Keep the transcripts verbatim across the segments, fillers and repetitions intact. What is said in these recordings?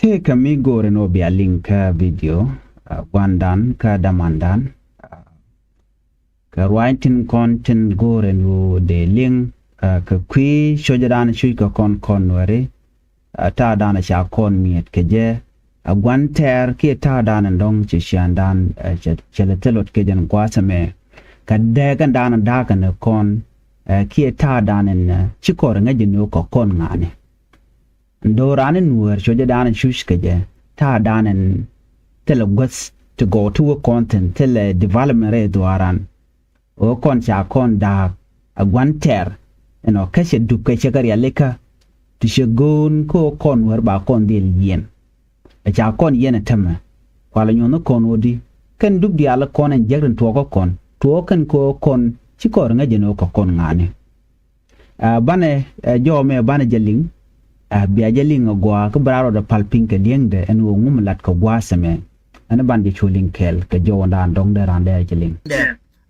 Tëëkɛ mi go̱o̱rɛ ni wä bia liŋ kä video, ah, gua̱ndan kä damandan. Ah, kɛ ruac tin kɔn tin go̱o̱rɛ ni wä dee liŋ, ah, kɛ kui̱ cocɛ dan cuc kɛ kɔn kɔn wɛri. Ah, ta̱a̱ dan ca kɔn mi̱et kɛ jɛ. Ah, gua̱n tɛɛr kiɛ ta̱a̱ dan in dɔ̱ŋ ci cian dan, ah, cɛ, cɛ lɛ thil ot kɛ jɛn gua̱a̱th ɛmɛ. Kɛ dɛɛk in dan in da̱a̱k in kɔn, ah, kiɛ ta̱a̱ dan in, ah, ci kɔr ŋäc in wä kɛ kɔn ŋa̱ni. Do̱ran in nuäär cocɛ dan in cuc kɛ jɛ ta̱a̱ dan in thilɛ guäth ti gɔw ti wä kɔn thi̱n thilɛ development rɛy dhuaaran. Ɣöö kɔn ca kɔn da̱a̱k a gua̱n tɛr ɛnɔ kä cɛ dup kɛ cɛ kɛ rialikä. Ti cɛ go̱o̱n kä ɣöö kɔn nuäär ba kɔn dhil yiɛn. Ɛ ca kɔn yiɛn ɛ tämɛ kualɛ nyuɔ̱n kɔn ɣöö di kɛn dup diaal kɔn ɛn jiäk rin tuɔɔkä kɔn tuɔɔk kɛn kä ɣöö kɔn ci kɔn ri ŋäc ɛn ɣöö kɛ kɔn ŋa̱a̱ni. Ah, banɛ, ah, jɔw mɛ banɛ jɛ liŋ. Ah, bia jɛ liŋ a gɔaa kä bɛ raa rɔɔdɛ pal piny kɛ diɛŋdɛ ɛn ɣöö ŋum lat kɛ gua̱a̱th ɛmɛ. Ɛn ban jɛ cu liŋ kɛɛl kɛ jɔw ɛn daan dɔ̱ŋ dee raan dee jɛ liŋ. Dɛ,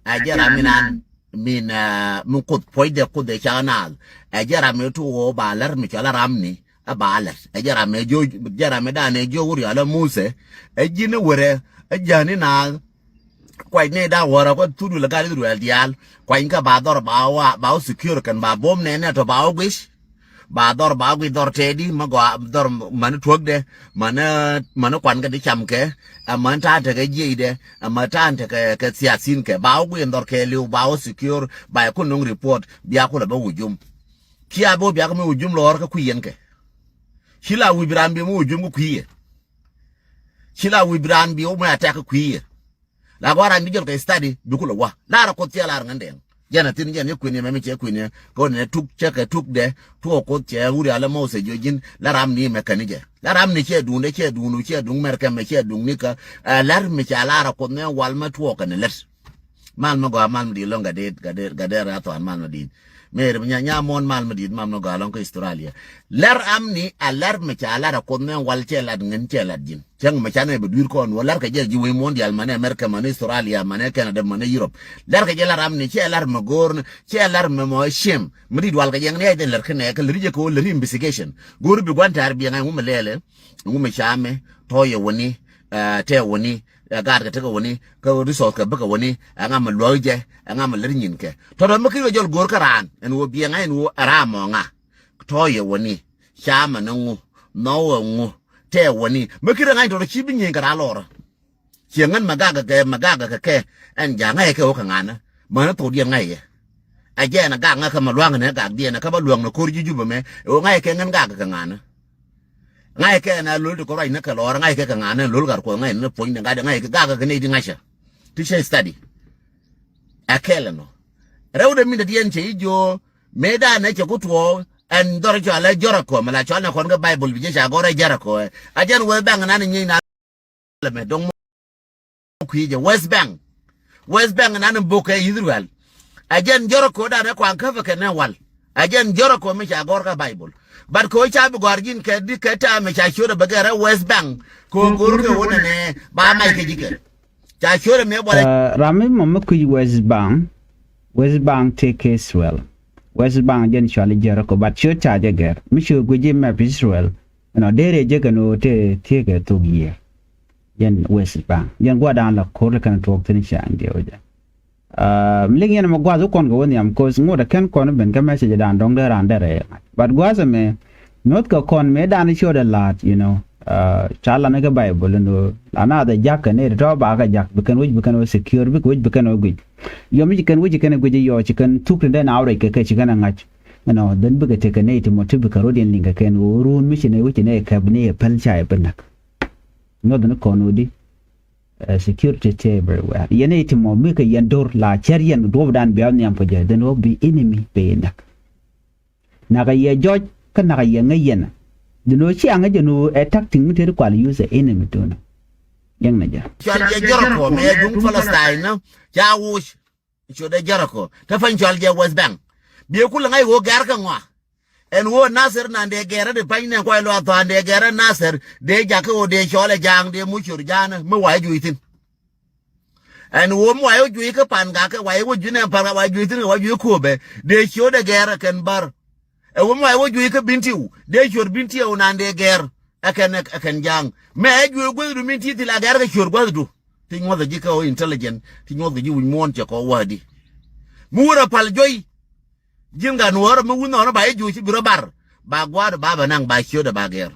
ah, jɛ ram mi naan, min, ah, mi kuoth puɔ̱cdɛ kuoth dee cak naath. Ah, jɛ ram mi tuɔɔk ba lär mi cɔal a ram ni, a ba lär. Ah, jɛ ram mi jiö, jɛ ram mi daan ɛ jiö wur yɔal a Musɛ. Ah, ji̱n wurɛ, ah, jäni naath. Kuac ni da̱ŋ wäärä kɔ thut wi̱l gat Israel diaal. Kuany kä ba dhɔr ba wä, ba wä secure kɛn ba bom nɛn nɛ tɔ ba wä guic. Ba dhɔr ba wä guic dhɔr tɛɛdi mä gɔaa dhɔr mäni tuäkdɛ, mäni, mäni kuan kɛ di cam kɛ, ɛ mäni ta̱a̱n tekɛ jiɛcdɛ, ɛ mäni ta̱a̱n tekɛ kɛ thiathin kɛ. Ba wä guic dhɔr kɛɛliw ba wä secure ba yɛ kun no̱ŋ report bia kulɛ bä wujum. Cia bi wä bia kä mi wujum lɔɔr kä kui̱ yɛn kɛ. Ci la wi̱i̱ bi raan bi mi wujum kä kui̱ yɛ. Ci la wi̱i̱ bi raan bi wä mi attack kä kui̱ yɛ. La gɔaa ran bi jɔl kɛ study bi kulɛ wä. Lar Kuoth cɛ lar ŋän dɛŋ. Jɛn a thin jɛn yɛ kui̱n yɛ mɛmɛ cɛ kui̱n yɛ. Kɛ ɣöö nɛ tuk cɛ kɛ tuk dɛ. Tuɔɔk Kuoth cɛ wuri alɛ Moses jiɔ ji̱n. La ram ni mɛ kɛn ni jɛ. La ram ni cɛ duundɛ cɛ duundu cɛ duŋ mɛr kɛmɛ cɛ duŋ ni kä. Ɛ lɛr mi ca lar Kuoth ni wal mɛ tuɔɔk kɛn lɛt. Mal mɛ gɔaa mal mɛ di̱i̱t lɔŋ Gatdɛt, Gatdɛt, Gatdɛt Gathuan mal mɛ di̱i̱t. Mëë ri mi nya, nya muɔ̱ɔ̱n mal mɛ di̱i̱t mal mɛ gɔaa lɔŋ kä Australia. Lɛr ram ni a lɛr mi ca lar Kuoth ni wal cɛ lat ŋän cɛ lat ji̱n. Cäŋ mɛ canɛ bɛ dui̱r kɔn wä lɛr kɛ jɛ ji̱ wec muɔ̱ɔ̱n dial manɛ America manɛ Australia manɛ Canada manɛ Europe. Lɛr kɛ jɛ la ram ni cɛ lar mɛ go̱o̱r ni cɛ lar mɛ mɔ ciem. Mi ri dual kɛ jɛ ŋni a jɛ lɛr kɛ nɛ kɛ lɛr jɛ kɛ wä lɛr investigation. Go̱o̱r bi gua̱n ta̱a̱r biɛŋ a ŋu mɛ lɛɛlɛ. Ŋu mɛ camɛ tɔ̱ yɛ wäni, eh, tɛ wäni, eh, gaat kɛ tekɛ wäni, kä resource kɛ bäkɛ wäni, ɛŋa mɛ luäk jɛ, ɛŋa mɛ lɛr nyin kɛ. Tɔ̱tɔ̱ mi kiri kɛ jɔl go̱o̱r kä raan ɛn wä biɛŋ a ɛn wä ɛ ram mɔ ŋa. Tɔ̱ yɛ wäni, camɛ ni ŋu, nhɔwɛ ŋu, tɛ wäni. Mi kiri ŋa̱ny tɔ̱tɔ̱ ci bi nyieny kɛ raan lɔrä. Ciɛ ŋän mɛ gakɛ kɛ, mɛ gakɛ kɛ kɛ. Ɛn ja̱ ŋa̱cɛ kɛ wä kɛ ŋanä. Mäni thok diɛn ŋa̱cɛ kɛ. Ɛ jɛ ɛn a gak ŋa̱cä mɛ lua̱ŋ ɛn ɛ gak diɛn ɛ kä bä luäŋ ni ko̱r ji̱ Jupä mɛ. Ɛ wä ŋa̱cɛ kɛ ŋän gakɛ kɛ ŋanä. Ŋa̱cɛ kɛ ɛn a lo̱l ti kɔ ruac ni kɛ lɔɔr ŋa̱cɛ kɛ kɛ ŋanä lo̱l gat Kuɔth ŋa̱cɛ ni puɔ̱ny ni gat ŋa̱cɛ kɛ gakɛ kɛ nɛy ti ŋa̱cä. Ti cɛ study. Ɛ kɛl ɛnɔ. Rɛw dee min dee diɛn cɛ i̱ jiö. Mëë danɛ cɛ ku tuɔɔk ɛn dhɔr cɔal ɛ Jɛrikö mɛ la cɔal nɛ kɔn kä Baibol bi jɛ ca gɔr ɛ Jɛrikö ɛ. A jɛn wee bɛŋ nan nyieny na. Lɛ mɛ dɔŋ mɔ kui̱ jɛ West Bank. West Bank nan in bok kɛ Israel. A jɛn Jɛrikö dan ɛ kuan käpɛ kɛ nɛ wal. A jɛn Jɛrikö mi ca gɔr kä Baibol. But kɛ wä ca bi gɔr ji̱n kɛ di kɛ ta̱a̱ mi ca ciöt ɛ bɛ gɛr ɛ West Bank. Kɛ wä go̱r kɛ wä nɛ nɛ ba mac kɛ ji̱ kɛ. Ca ciöt ɛ mi buɔlɛ. Uh, ram mi mɔ mi kui̱ West Bank. West Bank tëë kɛ Israel. West Bank jɛn cɔal i̱ Jɛrikö, but ciöt ca jɛ gɛr. Mi ciöt guic ji̱ map Israel. Ɛnɔ dee rɛy jek ɛn ɣöö tëë thiekɛ thok yiëë. Jɛn West Bank. Jɛn gua̱dan la ko̱r kɛn tuɔɔk thi̱n ca in diɛw jɛ. Ah, mi liŋ yɛn ɛmɛ gua̱th wä kɔn kɛ wä nhiam, 'cause ŋot ɛ kɛn kɔn ben kä message dan dɔ̱ŋ dee raan dee rɛy ŋa̱c. But gua̱th ɛmɛ, nyuɔ̱th kɛ kɔn mëë dan ciötdɛ la̱a̱t, you know. Ah, ca lan kä Baibol ɛn ɣöö la naath ɛ ja̱k kɛ nɛy tɔ̱ ba kɛ ja̱k, bi kɛn wec bi kɛn wä secure, bikɛ wec bi kɛn wä guic. Yɔm ci kɛn wec ci kɛn guic yɔ, ci kɛn thuk tin dee na wä rɛc kɛ kɛ ci kɛn ɛ ŋa̱c. Ɛnɔ, then bikɛ tekɛ nɛy ti mɔ ti bikɛ rot yɛn liŋ kɛ kɛn ɣöö ruun mi ci nɛy wec ci nɛy kɛp ni ɛ päl ca ɛ bi näk. Nyuɔth ni kɔn ɣöö di, eh, security tëë everywhere. Yɛn nɛy ti mɔ mi kɛ yɛn do̱r la cär yɛn duɔ̱ɔ̱pdan bia nhiam kɛ jɛ, then ɣöö bi enemy bɛ yɛ näk. Nakä yɛ jɔc kä nakä yɛ ŋäc yɛn. Dhin ɣöö ciaŋä jɛn ɣöö ɛ tactic mi tëë ti kual use ɛ enemy tun. Yɛŋ nɛ jɛ. Cɔl jɛ Jɛrikö mɛ duŋ Palestine nä ca wuc. Ciötdɛ Jɛrikö te pany cɔl jɛ West Bank. Biɛ kulɛ ŋa̱c ɣöö gɛ̈r kɛ ŋɔa. Ɛn ɣöö Nasir nan dee gɛ̈r ɛ di pany nɛ kuay luath thɔ̱a̱n dee gɛ̈r ɛ Nasir dee jakä ɣöö dee cɔl ɛ ja̱a̱ŋ dee muc ciöt ja̱a̱nä mi wa̱i̱ juc thi̱n. Ɛn ɣöö mi wa̱i̱ wä juc kä pan gakɛ wa̱i̱ wä juc nɛ pan gakɛ wa̱i̱ juc thi̱n kɛ wa̱i̱ juc kööbɛ dee ciötdɛ gɛ̈r ɛ kɛn bär. Ɛ wä mi wa̱i̱ wä juc kä Bentiu dee ciöt Bentiu nan dee gɛ̈r. Ɛ kɛn, ɛ kɛn ja̱a̱ŋ. Mɛ ɛ juëë guäthdu min ti thil a gɛr kɛ ciöör guäthdu. Ti nyuɔth ɛ ji̱ kɛ ɣöö intelligent. Ti nyuɔth kɛ ji̱ wi̱c muɔ̱ɔ̱n cɛ kɔ wädi. Mi wurɛ pal juɔy. Ji̱n gat nuɔ̱ɔ̱rä mi wun nhɔɔnä ba i̱ juuc i̱ bi rɔ bar. Ba gua̱a̱r ba bɛ naŋ ba ciötdɛ ba gɛr.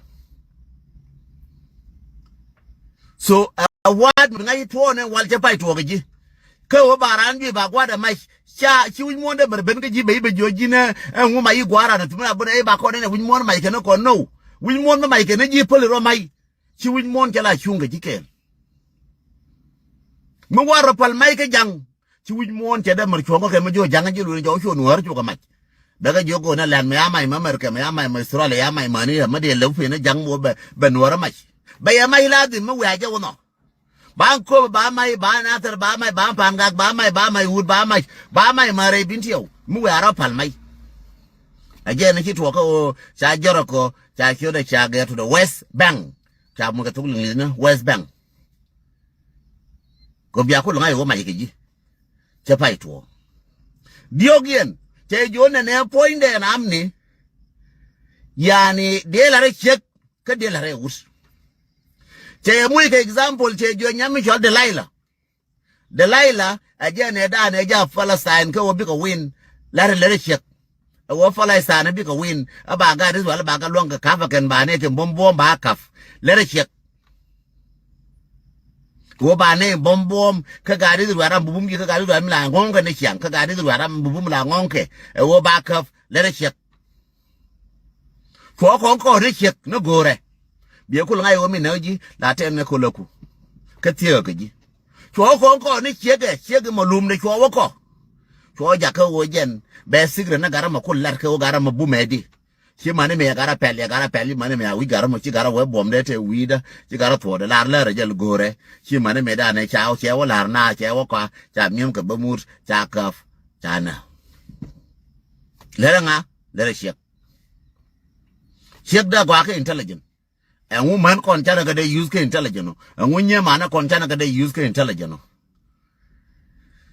So ɛ wa̱a̱t mi ŋa̱c i̱ tuɔɔnɛ wal cɛ pay tuɔɔk i̱ ji̱. Kä ɣöö ba raan juëc ba gua̱a̱r ɛ mac ca ci wi̱c muɔ̱ɔ̱n dee bär ben kä ji̱ bɛ i̱ bɛ jiö ji̱n ɛ ŋu mac i̱ gua̱a̱r raan ɛ thumä a bun ɛ i̱ ba kɔn ɛn ɛ wi̱c muɔ̱ɔ̱n mac kɛn ɛ kɔn now. Wi̱c muɔ̱ɔ̱n mi mac kɛn ɛ ji̱ päli rɔ mac. Ci wi̱c muɔ̱ɔ̱n cɛ la cuŋ kɛ ji̱ kɛɛl. Mi war rɔ pal mac kä ja̱ŋ. Ci wi̱c muɔ̱ɔ̱n cɛ dee mär cuɔ̱ŋ kä kɛ mi jiɔ ja̱ŋ ji̱ luël jɔw cuɔ nuäär cukɛ mac. Bɛ kɛ jiök go̱o̱n ɛ lɛn mi ya mac mi America mi ya mac mi Australia ya mac mäni mi diɛ lɛw pi̱n ja̱ŋ mi wä bɛ nuäär mac. Bɛ yɛ mac la dhim mi wiaa jɛ wä nhɔ. Ba kop ba mac ba nathɛr ba mac ba pa̱n gak ba mac ba mac wut ba mac ba mac ma rɛy bin tiɛw mi wiaa rɔ pal mac. Ɛ jɛ ni ci tuɔɔk kä ɣöö ca Jericho ca ciötdɛ ca gɛr to the West Bank. Ca muc kɛ thuk liŋ li̱thni West Bank. Kɛ bia kul ŋa̱c ɣöö mac kɛ ji̱. Cɛ pay tuɔɔk. Diɔ̱k yɛn cɛ jiö nɛnɛ puɔ̱nydɛ namni. Yani diɛl arɛ ciek kä diɛl arɛ wut. Cɛ yɛ muc kɛ example cɛ jiö nyam mi cɔl Delilah. Delilah ɛ jɛ nɛ da̱a̱n ɛ jɛ Palestine kä wä bikɛ win. Larɛ lärɛ ciek. Ɛ wä Palestine bikɛ win ɛ ba gat Israel ba kɛ luäŋ kɛ ka̱p ɛ kɛn ba nɛ kɛ buɔ̱m buɔ̱m ba ka̱p. Lärɛ ciek. Kɛ wä ba nɛ buɔ̱m buɔ̱m kä gat Israel ram bubum ji̱ kä gat Israel mi la ŋɔ̱ŋ kɛ ni ciaŋ kä gat Israel ram bubum la ŋɔ̱ŋ kɛ. Ɛ wä ba ka̱p lärɛ ciek. Cuɔ kɔn kɔn ni ciek ni go̱o̱rɛ. Biɛ kul ŋa̱c wä mi nɛ ji̱ la tɛn ni kol aku. Kä thiek kɛ ji̱. Cuɔ kɔn kɔn ni ciek ɛ ciek mɔ lumdɛ cuɔ wä kɔ. Cuɔ jakä wä jɛn bɛ sikirɛ ni garä mɔ kul lat kɛ wä garä mɔ bumɛ di. Ci mani mi ɛ garä pɛl ɛ garä pɛl ci mani mi a wi̱c garä mɔ ci garä wee buɔmdɛ te wi̱i̱dä ci garä thuɔɔdɛ lar lärɛ jɛl go̱o̱rɛ. Ci mani mi danɛ ca wä cɛ wä lar na cɛ wä kɔa ca mi̱em kɛ bä mut ca käp ca nä. Lärɛ ŋa lärɛ ciek. Ciek dee gɔaa kä intelligent. Ɛŋu män kɔn canɛ kɛ dee use kä intelligent ɔ? Ɛŋu nyie manɛ kɔn canɛ kɛ dee use kä intelligent ɔ?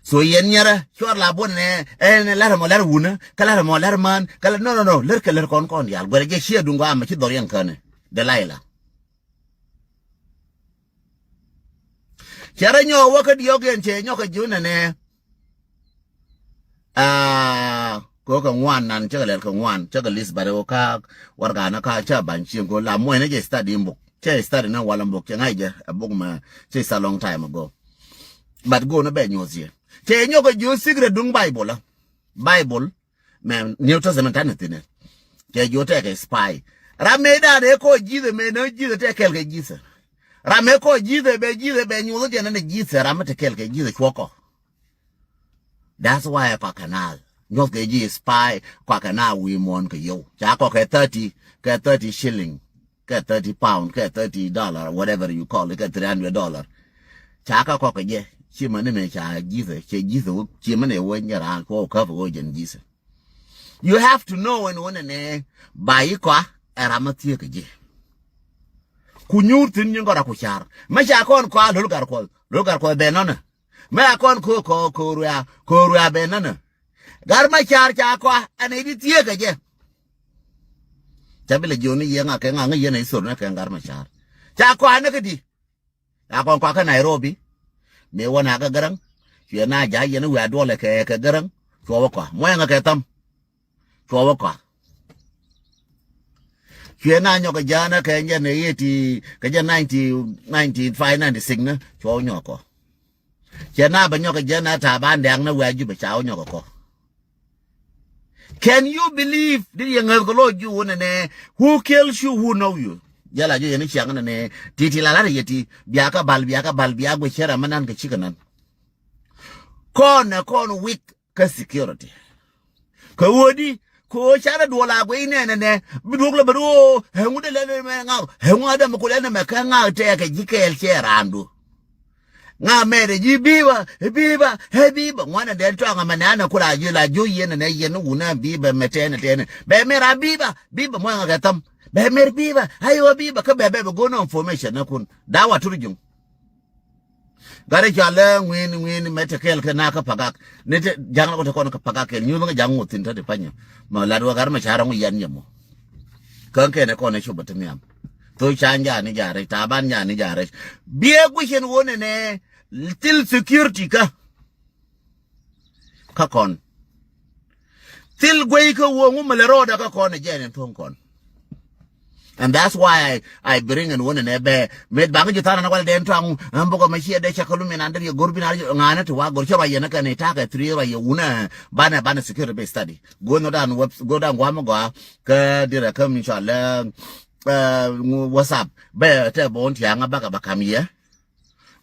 So yɛn nyɛrɛ cuar la buɔn nɛ ɛn lɛr mɔ lɛr wunä kä lɛr mɔ lɛr män kä lɛr no no no lɛr kɛ lɛr kɔn kɔn dial guɛrɛ jɛ ciɛ duŋ gɔaa mɛ ci dhɔr yɛn känɛ. Delilah. Cɛ rɔ nyɔk wä kä diɔ̱k yɛn cɛ nyɔk kɛ ji̱ wä nɛnɛ. Aa, ko kɛ ŋuan nan cɛ kɛ lɛl kɛ ŋuan cɛ kɛ list bari wä ka warɛga ni ka cɛ ba̱ny cieŋ ko la muɔ̱ny ni jɛ study in book cɛ study ni wal in book cɛ ŋa̱c jɛ a book mɛ cɛ sa long time ago. But go ni bɛ nyuɔth yɛ cɛ nyɔk kɛ ji̱ wä secret duŋ Bible a Bible. Mɛ New Testament tani thinɛ. Cɛ ji̱ wä tɛkɛ spy. Ram mëë dan ëë kɔ ji̱thɛ mëë nä ji̱thɛ tɛ kɛl kɛ ji̱thɛ. Ram ëë kɔ ji̱thɛ bɛ ji̱thɛ bɛ nyuɔth tiɛn ni ji̱thɛ ram mi te kɛl kɛ ji̱thɛ cuɔ kɔ. That's why kɔakɛ naath nyuɔth kɛ ji̱ spy kɔakɛ naath wi̱i̱ muɔ̱ɔ̱n kɛ yio̱w ca kɔkɛ thirty kɛ thirty shilling kɛ thirty pound kɛ thirty dollar whatever you call it kɛ three hundred dollar. Ca kɛ kɔkɛ jɛ ci mani mɛ ca ji̱thɛ cɛ ji̱thɛ wä ci mani wä nyɛ raan kɔ käp wä jɛn ji̱thɛ. You have to know ɛn wä nɛnɛ ba yi kɔa ɛ ram a thieek kɛ ji̱. Ku nyuur thi̱n nyin kɔn rak ku ca̱r mɛ ca kɔn kɔa lo̱l gar kuɔth lo̱l gar kuɔth bɛ nɔnɛ. Mɛ a kɔn ko̱o̱k kɔɔk ko̱o̱k ruaak ko̱o̱k ruaak bɛ nänä. Gat Macar ca kɔa ɛn i̱ di thieek kɛ jɛ. Ca bi lɛ jiɔni yɛ ŋa kɛ ŋa ŋä yɛn a i̱ thor nä kɛ Gat Macar. Ca kɔa nä kä di. Ca kɔn kɔa kä Nairobi. Mëë wä na kä Gäräŋ. Cuɛ na ja̱ yɛn i̱ wiaa duɔlɛ kɛ kɛ Gäräŋ. Cuɔ wä kɔa muɔ̱yɛ ŋa kɛ thäm. Cuɔ wä kɔa. Cuɛ na nyɔk kɛ ja̱a̱n ɛ kɛ jɛn ɛ eighty kɛ jɛn ninety ninety five ninety six ni cuɔ wä nyɔk kɔ. Cɛ na bɛ nyɔk kɛ jɛn ɛ ta̱a̱ ban dɛ̈ɛ̈k ni wɛ̈ɛ̈c Jubɛ ca wä nyɔk kɔ. Can you believe? Di yɛ ŋäth kɛ lo̱c ji̱ wun ɛnɛ. Who kills you? Who know you? Jɛ la ji̱ yɛn i̱ ciaŋ ɛnɛ nɛ ti̱ti̱ la la̱t yɛ ti bia kä bal bia kä bal bia guic cɛ rɛ mɛ nan kɛ cikɛ nan. Kɔn ɛ kɔn wik kä security. Kɛ ɣöö di kɛ ɣöö canɛ duɔl a guic nɛnɛ nɛ bi duɔk lɛ bɛ ri ɣöö ɣɛ ŋut ɛ lɛn mɛ ŋa̱ ɣɛ ŋut a däm ku lɛn mɛ kä ŋa̱ tɛɛkɛ ji̱ kɛɛl cɛ raandu. Ŋa̱ mɛɛt ɛ ji̱ bi̱i̱bä ɛ bi̱i̱bä ɛ bi̱i̱bä ŋuanɛ dɛn tɔaŋ ɛmɛ nɛ̈nɛ ku la ji̱ la jiö yɛn ɛnɛ yɛn wun ɛ bi̱i̱bä mɛ tɛnɛ tɛnɛ bɛ mɛr a bi̱i̱bä bi̱i̱bä muɔ̱ŋ ɛ kɛ thäm bɛ mɛr bi̱i̱bä a yɛ ɣöö bi̱i̱bä kä bɛ bɛ bɛ go̱n ɛ information ɛ kun da̱a̱ wa tur juŋ. Gat i̱ cɔal ɛ ŋui̱n ŋui̱n mɛ te kɛɛl kɛ na kä pagak ni te ja̱ŋ la kɔ te kɔn kä pagak kɛɛl nyuuth ŋä ja̱ŋ ŋuɔth thi̱n te ti panyɛ. Mɛ lat wä gat mɛ ca̱r ŋu yɛn nyɛ mɔ. Kä kɛn ɛ kɔn ɛ cop ɛ ti nhiam. Thok Ca̱a̱ŋ jani jarɛ, Taban jani jarɛ. Biɛ guic ɛn wonɛ nɛ thil security kä. Kä kɔn. Thil guey kä wuɔ̱ŋ wumɛ lɛ rɔɔdɛ kä kɔn ɛ jɛn ɛn thuɔ̱ŋ kɔn. And that's why I, I bring ɛn wonɛ nɛ bɛ met baŋ ji̱ tha̱a̱n ɛn wal dɛn tɔ̱a̱ŋ ɛn bukɛ mɛ ciɛ dee cɛ kä lum ɛn an dee riɛ go̱r bin ar ŋa̱nɛ ti wa go̱r cɛ ruac yɛn ɛ kɛn ɛ ta̱a̱ kɛ three ruac yɛ wunɛ banɛ banɛ security bɛ study. Go̱r nɔ dan web go̱r dan gua̱a̱m ɛ gɔaa kä dirɛ kä mi cɔal ɛ WhatsApp bɛ tɛ bɔn tiaŋä bakɛ ba kam yɛ.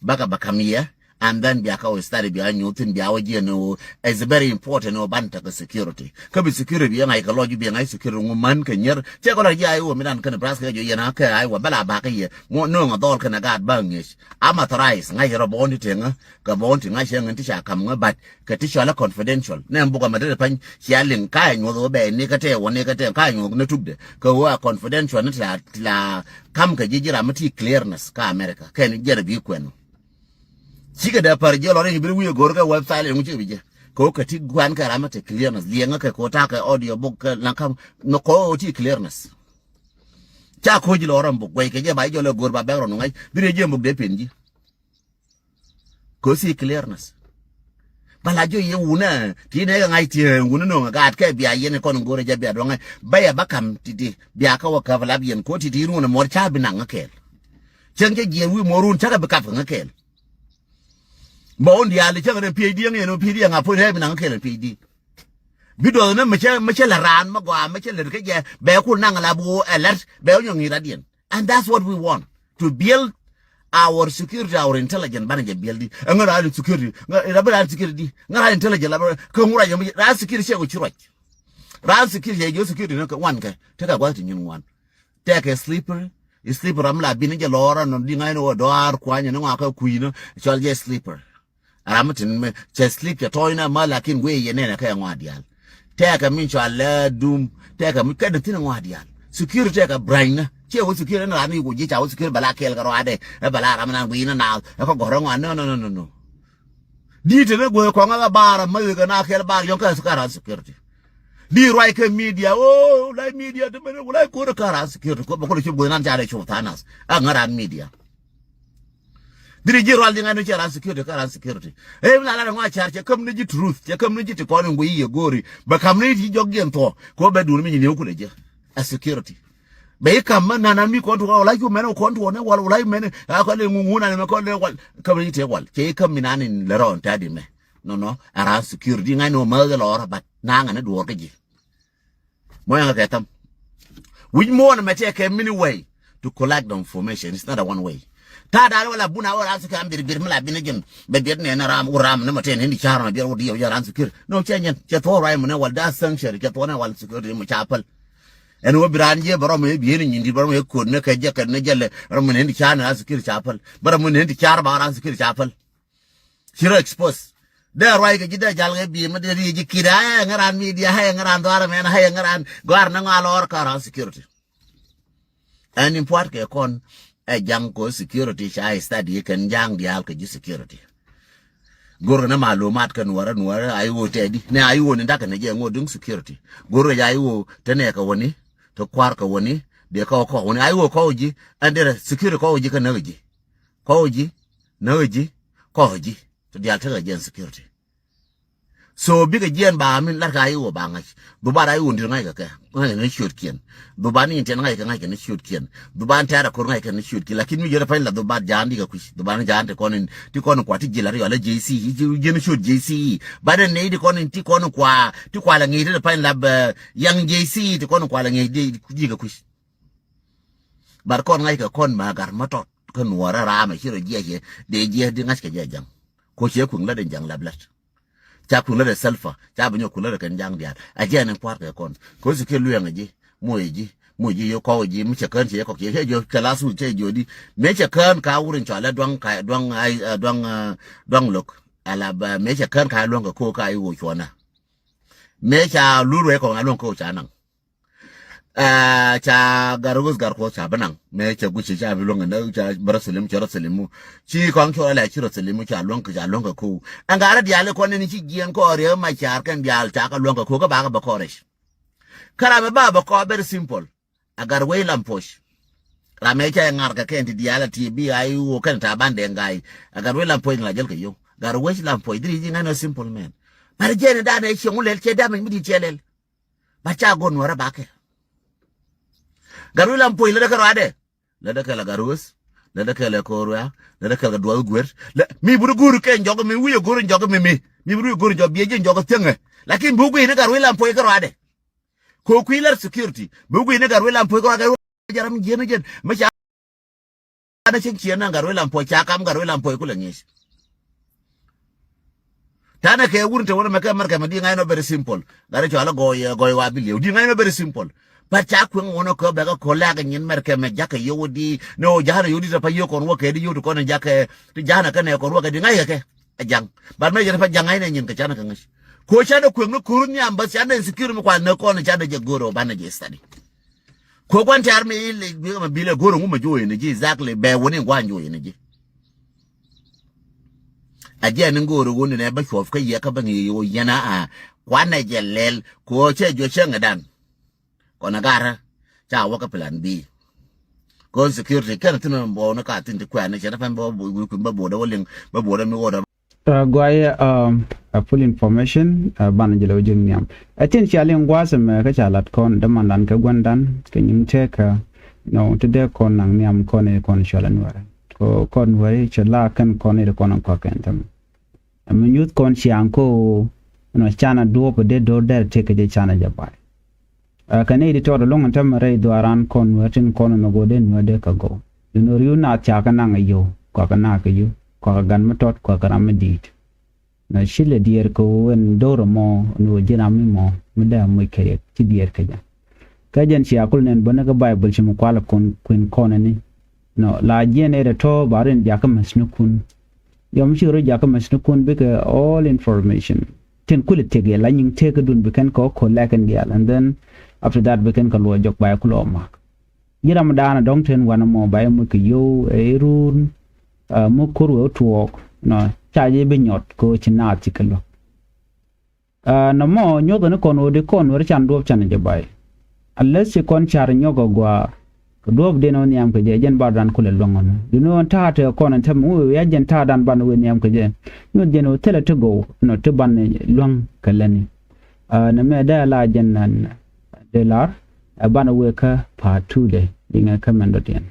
Bakɛ ba kam yɛ. And then bia kä wä study bia nyuth thin bia wä jiɛ ni wä. It's very important wä ban tekɛ security. Kä bi security bi ŋa̱c kɛ lɔc bi ŋa̱c security ŋu man kɛ nyier. Cɛ kɛ lɔc jiɛ ai wä mi dan kɛn Nebraska jɔ yɛn a kɛ ai wä bɛ la bakä yɛ. Ŋu no̱o̱ŋ a dhɔl kɛn a gaat ba ŋiec. Ama thrice ŋa̱c rɔ bɔn ti teŋä. Kɛ bɔn ti ŋa̱c cɛ ŋän ti ca kam ŋä but kɛ ti cɔalɛ confidential. Nɛ bukɛ mɛ dee pany cia liŋ ka ɛ nyuɔth wä bɛ ni kä tɛ wä ni kä tɛ ka ɛ nyuɔth ni tukdɛ. Kɛ wä a confidential ni ti la ti la kam kɛ ji̱ ji̱ ram mi ti clearness kä America kɛn jiɛn bi kuɛn. Cikɛ dee pär jiɛ lɔ ri bi wi̱i̱ go̱r kɛ website liŋ cikɛ bi jɛ. Kɛ wä kɛ ti guan kɛ ram mi ti clearness liɛŋä kɛ kɛ wä takɛ audio book kɛ laŋ kam nɔ kɔ wä ti clearness. Ca ko̱ ji̱ lɔ ram buk guɛy kɛ jɛ ba ji̱ jɔl ɛ go̱r ba background ŋa̱c bi ri jiɛ buk dee pen ji̱. Ko̱ si clearness. Bala jiɔ yɛ wunä ti nɛ kɛ ŋa̱c ti wunä no̱o̱ŋ gaat kɛ bia yɛn kɔn go̱rɛ jɛ bia duɔŋɛ bä yɛ bä kam titi bia kä wä käp lap yɛn ko̱ titi runɛ muɔr ca bi naŋ ŋä kɛɛl. Cäŋ cä jiɛn wi̱i̱ muɔr run cä kɛ bi kap kɛ ŋä kɛɛl. Bä wun diaal cäŋ rɛ PhD ŋɛ nɔ PhD ŋa puɔ̱ny rɛ bi naŋ ŋä kɛɛl PhD. Bi duɔth ni mi cä mi cä lɛ raan mi gɔaa mi cä lät kä jɛ bɛ kun naŋ lap woo ɛ lät bɛ wä nyɔŋ ŋi̱i̱c radiɛn. And that's what we want to build our security, our intelligence. Banɛ jɛ build di ɛŋä raan security ŋä rabi raan security di ŋä raan intelligence la bɛ kɛ ŋura jɛ raan security cɛ ko ci ruac. Raan security cɛ jɛ security ni kɛ wan kɛ tekɛ gua̱th ti nyin wan. Tekɛ slipper. Slipper ram la bin jɛ lɔra nɔ di ŋa̱c ni wä dɔaar kuany ni ŋɔakɛ kui̱ ni cɔl jɛ slipper. Ram mi tin mi cɛ sleep cɛ tɔɔy na ma lakin guiy yɛ nɛnɛ kɛ ŋɔa dial. Tɛkɛ min cɔal lɛ dum tɛkɛ mi kɛn thin ŋɔa dial. Security tɛkɛ brany na ciɛ wä security na ran ni wä ji̱ ca wä security bala kɛl kɛ rɔadɛ ɛ bala ram nan guiy na na ɛ kɛ gɔrɛ ŋɔa no no no no no. Di tene guiy kɔŋ ɛ bar ma wekɛ na kɛl bar yɔŋ kɛ kɛ ran security. Di ruac kɛ media o wulai media ti mene wulai kore kɛ ran security kɔ bɛ kɔlɛ cop guiy nan ca dɛ cop thanas ɛ ŋä ran media. Diri ji̱ rual di ŋa̱n ni cɛ ran security kä ran security. Ɛ mi la la ŋɔ a car cɛ käm ni ji̱ truth cɛ käm ni ji̱ ti kɔn in guiy yɛ go̱o̱ri bɛ kam ni ti jɔk jiɛn thuɔ kɛ wä bɛ duun mi nyi ni wä kulɛ jɛ. A security bɛ yi kam mɛ nan an mi kɔn tuɔ wala cu mɛn wä kɔn tuɔ ni wal wala mɛn a kɔn le ŋuŋun an mɛ kɔn le wal käm ni ji̱ ti wal cɛ yi käm mi nan in lɛ rɔɔn ta di mɛ. Nɔnɔ a ran security ŋa̱n ni wä mɛ lɔrɔ but na ŋa̱n ni duɔr kä ji̱. Mɔ yaŋ kɛ tham. Wi̱c muɔ̱ɔ̱n mɛ tiɛ kɛ mini way to collect the information. It's not a one way. Ta da̱a̱n wala buna wala ran sikir am bir bir mi la bini jin bɛ biɛt nɛ na ram wur ram ni mɛ tiɛ ni di car ma biɛt wur di yɛ wur ran sikir. No cɛ nyɛn cɛ thuɔ̱ɔ̱ ruac mɛ nɛ wal da sanctuary cɛ thuɔ̱ɔ̱ nɛ wal sikir di mɛ ca päl. Ɛn wä bi ran jiɛ bɛ rɔm yɛ bieni nyin di bɛ rɔm yɛ kuot ni kɛ jɛ kɛ ni jɛ lɛ rɔm ni di car ni ran sikir ca päl bɛ rɔm ni di car ba ran sikir ca päl. Ci rɔ expose. Dee ruac kɛ ji̱ dee jal kɛ bi̱i̱ mi dee ri̱i̱ ji̱ kit a ɛ ŋäran media a ɛ ŋäran dhuaar mɛn a ɛ ŋäran gɔ̱a̱r ni ŋɔa lɔɔr kä ran security. Ɛn in pua̱t kɛ kɔn ɛ ja̱ŋ kɔ security ca study kɛn ja̱ŋ diaal kɛ ji̱ security. Go̱r kɛ ni malumat kɛ nuɔrä nuɔrä a iwä tɛdi ni a iwä ni dakɛ ni jɛ ŋot duŋ security. Go̱r kɛ ja iwä te nɛ kɛ wäni te kua̱r kɛ wäni dee kɔw kɔw wäni a iwä kɔw ji̱ ɛn derɛ security kɔw ji̱ kɛ näk ji̱. Kɔw ji̱ näk ji̱ kɔw ji̱. Ti diaal tekɛ jiɛn security. So bikɛ jiɛn ba min lat ka iwä ba ŋa̱c. Dhubat a iwä ndir ŋa̱c kɛ kɛ ŋa̱c kɛ ni ciötkiɛn. Dhubat ni in tiɛn ŋa̱c kɛ ŋa̱c kɛ ni ciötkiɛn. Dhubat ni tɛɛr a ko̱r ŋa̱c kɛ ni ciötkiɛn lakin mi jiöt a pa̱ny la dhubat jaan di kɛ kui̱c dhubat ni jaan ti kɔn in ti kɔn in kua ti ji̱ lat yɔal a J C E ji̱ ji̱ ni ciöt J C E. Bat in nɛy ti kɔn in ti kɔn in kua ti kua la ŋi̱i̱c ti pa̱ny la bɛ yaŋ J C E ti kɔn in kua la ŋi̱i̱c di ji̱ kɛ kui̱c. Bat kɔn ŋa̱c kɛ kɔn ma gat ma tɔt kä nuɔɔrä raamɛ ci rɔ jiɛc yɛ dee jiɛc di ŋa̱c kɛ jɛ ja̱ŋ. Ko ciɛ kui̱ŋ lät in ja̱ŋ lap lät. Ca kui̱ŋ lät in sɛlpa ca bi nyɔk kui̱ŋ lät in kɛn ja̱ŋ diaal a jiɛn in pua̱r kɛ kɔn ko ci kɛ luɛŋ ji̱ moc ji̱ moc ji̱ yɛ kɔk ji̱ mi cɛ kään ci yɛ kɔk ci yɛ jiɔ kɛ las wik cɛ jiɔ di mëë cɛ kään ka wur in cɔal ɛ duaŋ ka duaŋ ai duaŋ duaŋ lo̱k. Ala bɛ mëë cɛ kään ka luäŋ kɛ ko ka iwä cuɔnä. Mëë ca lur wee kɔŋ a luäŋ ko ca naŋ. Aa ca gar ɣöth gar kuɔth ca bi naŋ mëë cɛ guic ca bi luäŋ kɛ näk ca bi rɔ thilim cɛ rɔ thilim mu. Ci kɔŋ cuɔl ɛ lɛ ci rɔ thilim mu ca luäŋ kɛ ca luäŋ kɛ ko̱o̱k. Ɛn gat rɔ diaal ikɔn ni ci jiɛɛn kɔɔr riek ma caar kɛn diaal ca kɛ luäŋ kɛ ko̱o̱k kä bakɛ bɛ kɔɔr rɛc. Kä ram mi ba bɛ kɔɔr very simple. A gat wec lam puɔc. Ram ëë ca ŋar kɛ kɛn ti diaal a ti bi a i̱ wä kɛn Taban Deng Gai. A Gatwec Lam Puɔc ni la jäl kɛ yio̱w. Gatwec Lam Puɔc diri ji̱ ŋa̱c nɔ simple man. But jɛn ɛ dan ɛ cieŋ wä lɛl cɛ damage mi di̱t cɛ lɛl. But ca go̱r Nuäärä bakɛ. Gatwec Lam Puɔc lät ɛ kɛ rɔadɛ. Lät ɛ kɛl ɛ Gatwec. Lät ɛ kɛl ɛ Korea. Lät ɛ kɛl kɛ Duɔth Guer. Lät mi buri go̱r kɛ jɔk mi wi̱i̱ go̱r jɔk mi mi. Mi buri go̱r jɔk biɛ ji̱ jɔk thiäŋɛ. Lakin bi wä guiy ni Gatwec Lam Puɔc kɛ rɔadɛ. Ko kui̱ lär security. Bi wä guiy ni Gatwec Lam Puɔc kɛ rɔadɛ. Jɛ ram jiɛn jiɛn mi ca na cieŋ ciɛ na Gatwec Lam Puɔc ca kam Gatwec Lam Puɔc kulɛ ŋi̱i̱c. Tanɛ kɛ wur te wun mɛ kɛ America mɛ di ŋa̱c nɔ very simple. Gatwec cɔal gɔɔy gɔɔy wa bi liɛw di ŋa̱c nɔ very simple. But ca kueŋ wun kɛ bɛ kɛ kɔ lɛk nyin America mɛ jakɛ yio̱w di ni wä ja̱a̱n yio̱w di te pa yio̱w kɔn wä kɛ di yio̱w ti kɔn jakɛ ti ja̱a̱n kɛ nɛ kɔn wä kɛ di ŋa̱c kɛ kɛ. A jaŋ. But mɛ yɛn pa jaŋ ŋa̱c nɛ nyin kɛ canɛ kɛ ŋa̱c. Ko canɛ kueŋ ni ko̱r nhiam bä canɛ insecure mi kual nɛ kɔn canɛ jɛ go̱r ɔ banɛ jɛ study. Ko guan tiar mi ili bi ma bile goro ŋu ma jo yene ji exactly bɛ woni guan jo yene ji. A je ni goro woni ne ba chof ka ye ka ba ngi yo yena a kwan ne je lel ko che jo che ngadan. Ko na gara cha wa ka plan B. Ko security kan tin bo na ka tin ti kwan ne che na fan bo bu ku ba bo da woling ba bo da mi wo da. Guayɛ a full information banɛ jɛ lɛ wä ji̱ nhiam. Ɛ tin cia liŋ gua̱a̱th ɛmɛ kä ca lat kɔn dämandan kɛ gua̱ndan kɛ nyiŋ tëkä. Nɔ ti dee kɔn naŋ nhiam kɔn i̱ kɔn cual ɛn wɛrɛ kɔ kɔn wɛrɛ cɛ la kɛn kɔn i̱ kɔn kɔk kɛn tɛmɛ. Ɛmɛ nyuth kɔn ciaŋ ko nɔ canɛ duɔp dee do̱r dɛr tëk kɛ jɛ canɛ jɛ bay. Ɛ kɛ nɛy ti tɔt ɛlɔ̱ŋ ɛn täämɛ rɛy dhuaaran kɔn nuäär tin kɔn ɛn ɣöö dee nuäär dee kɛ gɔw. Duundɛ ri̱w naath ca kɛ naŋ ɛ yio̱w, kɔakɛ naak kɛ yio̱w, kɔakɛ gan mi tɔt, kɔakɛ ram mi di̱i̱t. Nɔ ci lɛ diɛɛr kɛ ɣöö ɛn do̱r ɛmɔ ɛn ɣöö ji̱n ram mi mɔ mi dee amuc kɛ yɛ ci diɛɛr kɛ jɛ. Kä jɛn cia kul nɛn bäni kä Baibol ci mi kualɛ kɔn kuën kɔn ɛni. Nɔ la jiɛn ɛ rɛ tɔ̱ ba rin jakä mäthnikun. Yɔm ci rɔ jakä mäthnikun bikɛ all information. Tin kulɛ tëk yɛ la nyiŋ tëkädun bi kɛn kɛ ɣä kɔ lɛk in diaal and then after that bi kɛn kɛ luɔ jɔk ba yɛ kulɛ ɣä mak. Ji̱ ram daanɛ dɔ̱ŋ tin wanɛ mɔ ba yɛ muc kɛ yio̱w ɛ iruun. Muk kur wee wä tuɔɔk nɔ ca ji̱ bi nyɔt kɛ ɣöö ci naath ci kɛ luäk. Nɔmɔ nyuɔthɛ ni kɔn ɣöö di kɔn weri can duɔ̱ɔ̱p can jɛ bay. Unless ci kɔn car nyɔk agua kɛ duɔ̱ɔ̱p den ɣä nhiam kɛ jɛ jɛn bar dan kulɛ luäŋ ɣä mi. Duni ɣän ta̱a̱ tekɛ kɔn ɛn thäm ŋuɛ wee ya jɛn ta̱a̱ dan ban wee nhiam kɛ jɛ. Nyuɔth jɛn ɣöö thilɛ ti gɔw nɔ ti ban luäŋ kɛ lätni. Nɛmɛ dee la jɛn nan dee lar ɛ ban wee kä pa̱a̱t tuudɛ liŋɛ kä mɛn dɔ̱diɛn.